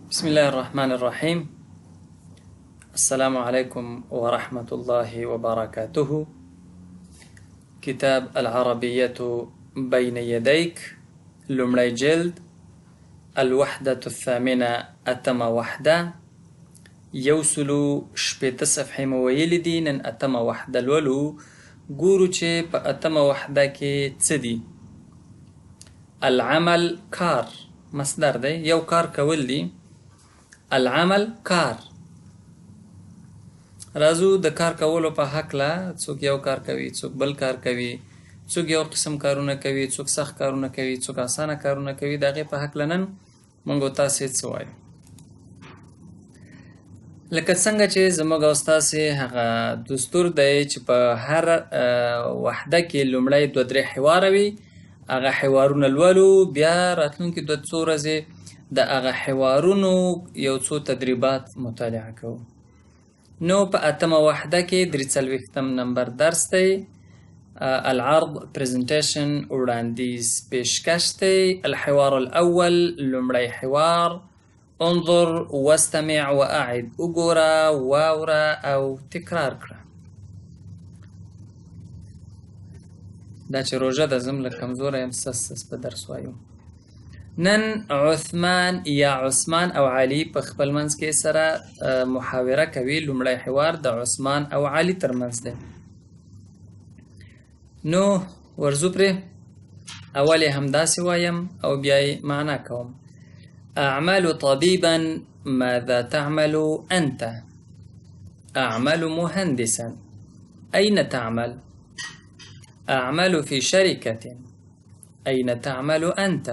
بسم الله الرحمن الرحيم. السلام عليكم ورحمة الله وبركاته. کتاب العربية بين يديك، لومړی جلد، الوحدة الثامنة، اتمه وحده. 160 صفحې مو ویلي دي. نن اتمه وحده لولو، ګورو چې په اتمه وحده کې څه دي. العمل کار، مصدر دی، یو کار کول دي. العمل کار. راځو د کار کولو په هکله. څوک یو کار کوي، څوک بل کار کوي، څوک یو قسم کارونه کوي، څوک سخت کارونه کوي، څوک اسانه کارونه کوي. د هغې په هکله نن موږ او تاسې څه وایو. لکه څنګه چې زموږ او ستاسې هغه دستور دی چې په هر وحده کې لومړی دوه درې حواره وي، هغه حوارونه لولو، بیا راتلونکي دوه څو ورځې د هغه حوارونو یو څو تدریبات مطالعه کوو. نو په اتمه وحده کې 43 نمبر درس دی، العرض presentation، وړاندیز پیشکش دی. الحوار الاول، لومړی حوار. انظر واستمع واعد، وګوره، واوره او تکرار کړه. دا چې روژه ده، زه هم لږ کمزوری یم، سس سس په درس وایو. نن عثمان یا عثمان او علي په خپل منځ کې سره محاوره کوي. لومړی حوار د عثمان او علي ترمنځ دی. نو ورځو پرې. اول یې همداسې وایم او بیا یې معنا کوم. أعمل طبيبا، ماذا تعمل أنت؟ أعمل مهندسا، أين تعمل؟ أعمل في شركة، أين تعمل أنت؟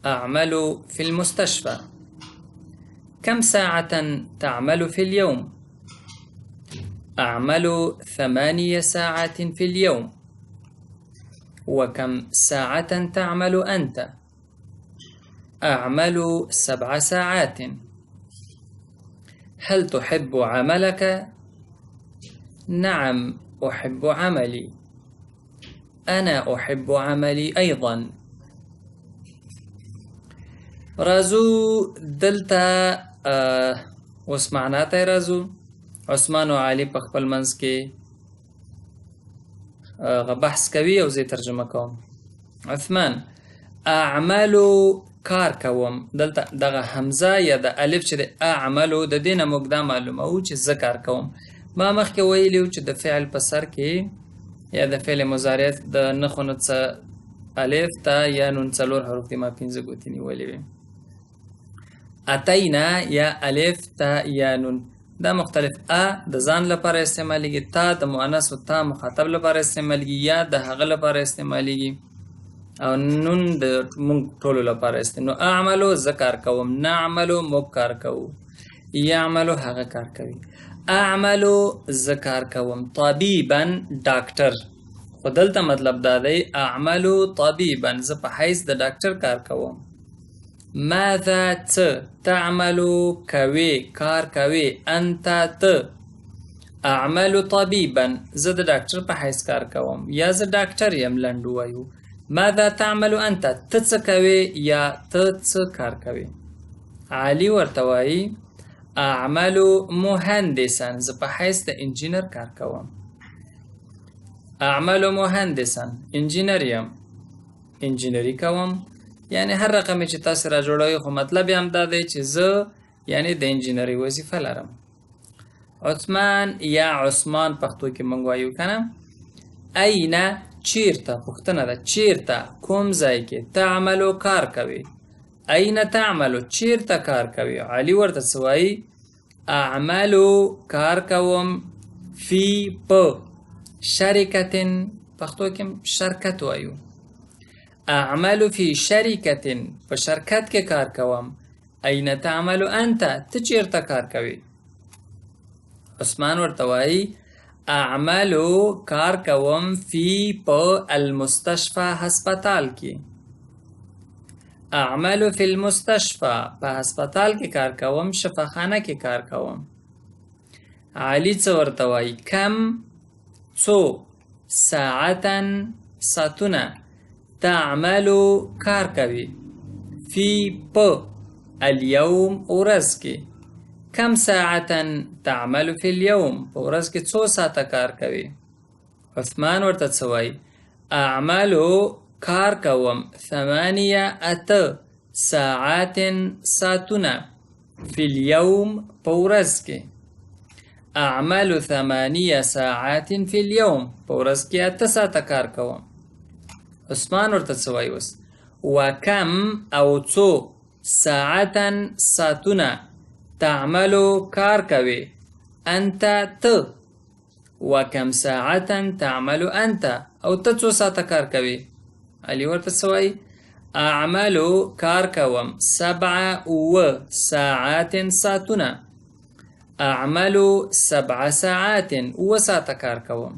أعمل في المستشفى، كم ساعة تعمل في اليوم؟ أعمل 8 ساعات في اليوم، وكم ساعة تعمل أنت؟ أعمل 7 ساعات. هل تحب عملك؟ نعم أحب عملي. أنا أحب عملي أيضا. راځو دلته اوس معنا ته راځو. عثمان او علي په خپل منځ کې هغه بحث کوي او زه یې ترجمه کوم. عثمان: اعملو کار کوم. دلته دغه همزه یا د الف چې د اعملو، د دې نه موږ دا معلوموو چې زه کار کوم. ما مخکې ویلي وو چې د فعل په سر کې یا د فعل مضارع د نښو نه څه الف تا یا نون څلور حروف دي، ما پنځه ګوتې نیولې وې. اتینا یا الف تا یا نون، دا مختلف. ا د ځان لپاره استعمالیږي، تا د مؤنث او تا مخاطب لپاره استعمالیږي یا د هغه لپاره استعمالیږي، او نون د موږ ټولو لپاره استعمال. نو اعملو زه کار کوم، نعملو موږ کار کوو، یعملو هغه کار کوي. اعملو زه کار کوم، طبیبا ډاکټر. خو دلته مطلب دا دی اعملو طبیبا، زه په حیث د ډاکټر کار کوم. ماذا څه، تعملو کوي، کار کوي، انت ته. اعمل طبیبا، زه د ډاکټر په حیث کار کوم یا زه ډاکټر یم، لنډ ووایو. ماذا تعمل انت، ته څه کوې یا ته څه کار کوې. علي ورته وایي اعمل مهندسا، زه په حیث د انجینر کار کوم. اعمل مهندسا، انجینر یم، انجینري کوم. یعنی هر رقم چې تاسو را جوړوئ، خو مطلب یې هم دا دی چې زه یعنی د انجینري وظیفه لرم. عثمان یا عثمان پښتو کې موږ وایو که نه. اين چیرته، پوښتنه ده، چیرته، کوم ځای کې، تعملو کار کوي. اين تعملو چیرته کار کوي. علي ورته څه وایي؟ اعملو کار کوم، فی په، شرکت، پښتو کې شرکت وایو. اعمل فی شرکت، په شرکت کې کار کوم. اين تعمل انت، ته چیرته کار کوي. عثمان ورته وایي اعمل کار کوم، فی په، المستشفى هسپتال کې. اعمل فی المستشفى، په هسپتال کې کار کوم، شفاخانه کې کار کوم. علي څه ورته وایي؟ کم څو، ساعتا ساعتونه، تعملو کار کوي، فی په، اليوم ورځ کې. کم ساعة تعمل فی اليوم؟ په ورځ کې څو ساعته کار کوي؟ عثمان ورته څه وایي؟ اعمل کار کوم، ثمانیه اته، ساعات ساعتونه، فی اليوم په ورځ کې. اعمل ثمانیه ساعات فی اليوم، په ورځ کې اته ساعته کار کوم. عثمان ورته څه وایي اوس؟ وکم او څو، ساعتا ساعتونه، تعمل کار کوي، انت ته. وکم ساعتا تعمل انت، او ته څو ساعته کار کوي؟ علي ورته څه وایي؟ اعمل کار کوم، سبع اووه، ساعات ساعتونه. اعمل سبع ساعات، اووه ساعته کار کوم.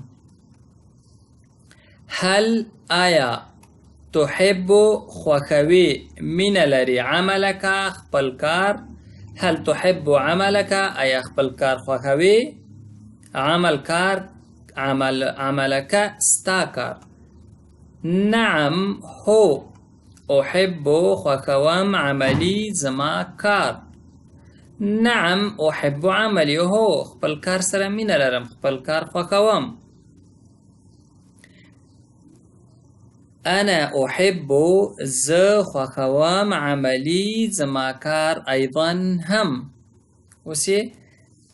هل آیا تحب خوښوي، مینه لري، عملک خپل کار؟ هل تحب عملک، آیا خپل کار خوښوي؟ عمل کار، عمل عملک ستا کار. نعم هو، احب خوښوم، عملي زما کار. نعم احب عملي، هو خپل کار سره مینه لرم، خپل کار خوښوم. انا احب زه خوښوم، عملي زما کار، ايضا هم. اوس یې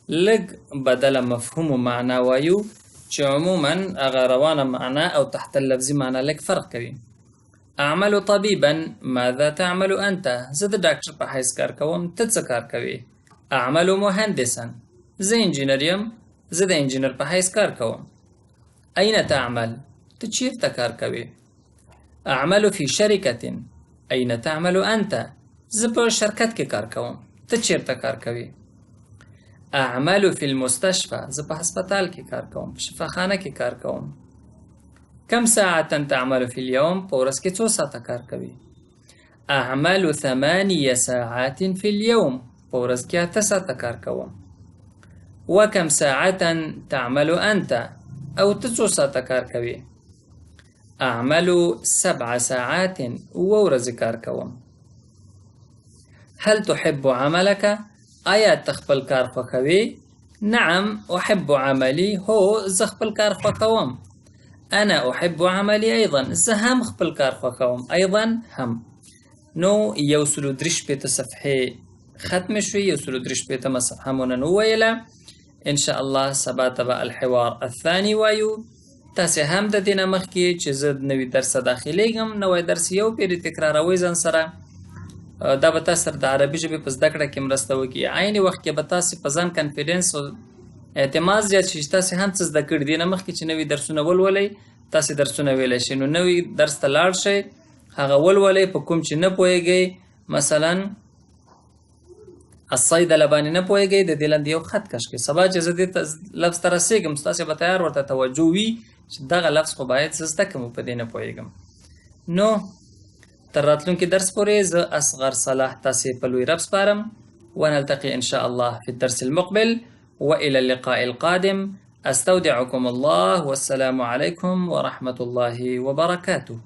لږ بدله مفهوم و معنا وایو چې عموما هغه روانه معنا او تحت اللفظي معنا لږ فرق کوي. اعمل طبيبا، ماذا تعمل انت؟ زه د ډاکټر په حیث کار کوم، ته څه کار کوې؟ اعمل مهندسا، زه انجینر یم، زه د انجینر په حیث کار کوم. اين تعمل؟ ته چیرته کار کوې؟ اعمل فی شرکة، اين تعمل انت؟ زه په شرکت کې کار کوم، ته چیرته کار کوې؟ اعمل فی المستشفى، زه په هسپتال کې کار کوم، په شفاخانه کې کار کوم. کم ساعة تعمل فی اليوم؟ په ورځ کې څو ساعته کار کوي؟ اعمل ثمانية ساعات فی اليوم، په ورځ کې اته ساعته کار کوم. وکم ساعة تعمل انت؟ او ته څو ساعته کار کوي؟ اعمل سبع ساعات، اووه ورځې کار کوم. هل تحب عملك؟ آیا ته خپل کار خوښوې؟ نعم احب عملي، هو زه خپل کار خوښوم. انا احب عملي ايضا، زه هم خپل کار خوښوم، ايضا هم. نو 163 صفحې ختمې شوې، 163مه صفحه مو نن وویله. ان شاء الله سبا ته به الحوار الثاني وایو. تاسې هم د دې نه مخکې چې زه نوي درس ته داخلېږم، نوی درس یو پېرې تکراروئ ځان سره، دا به تاسو سره د عربي ژبې په زده کړه کې مرسته وکړي. عین وخت کې به تاسې په ځان confidence او اعتماد زیات شي چې تاسې هم څه زده کړي دي. نه مخکې چې نوي درسونه ولولئ، تاسې درسونه ویلی شئ. نو نوي درس ته لاړ شئ، هغه ولولئ، په کوم چې نه پوهېږئ. مثلا الصيدله باندې نه پوهېږئ، د دې لاندې یو خط کش کړئ. سبا چې زه دې لفظ ته رسېږم، ستاسې به تیار ورته توجه وي چې دغه لفظ خو باید زه زده کړم، په دې نه پوهېږم. نو تر راتلونکي درس پورې زه اصغر صلاح تاسې په لوی رب سپارم. ونلتقي إن شاء الله في الدرس المقبل، وإلى اللقاء القادم. أستودعكم الله، والسلام عليكم ورحمة الله وبركاته.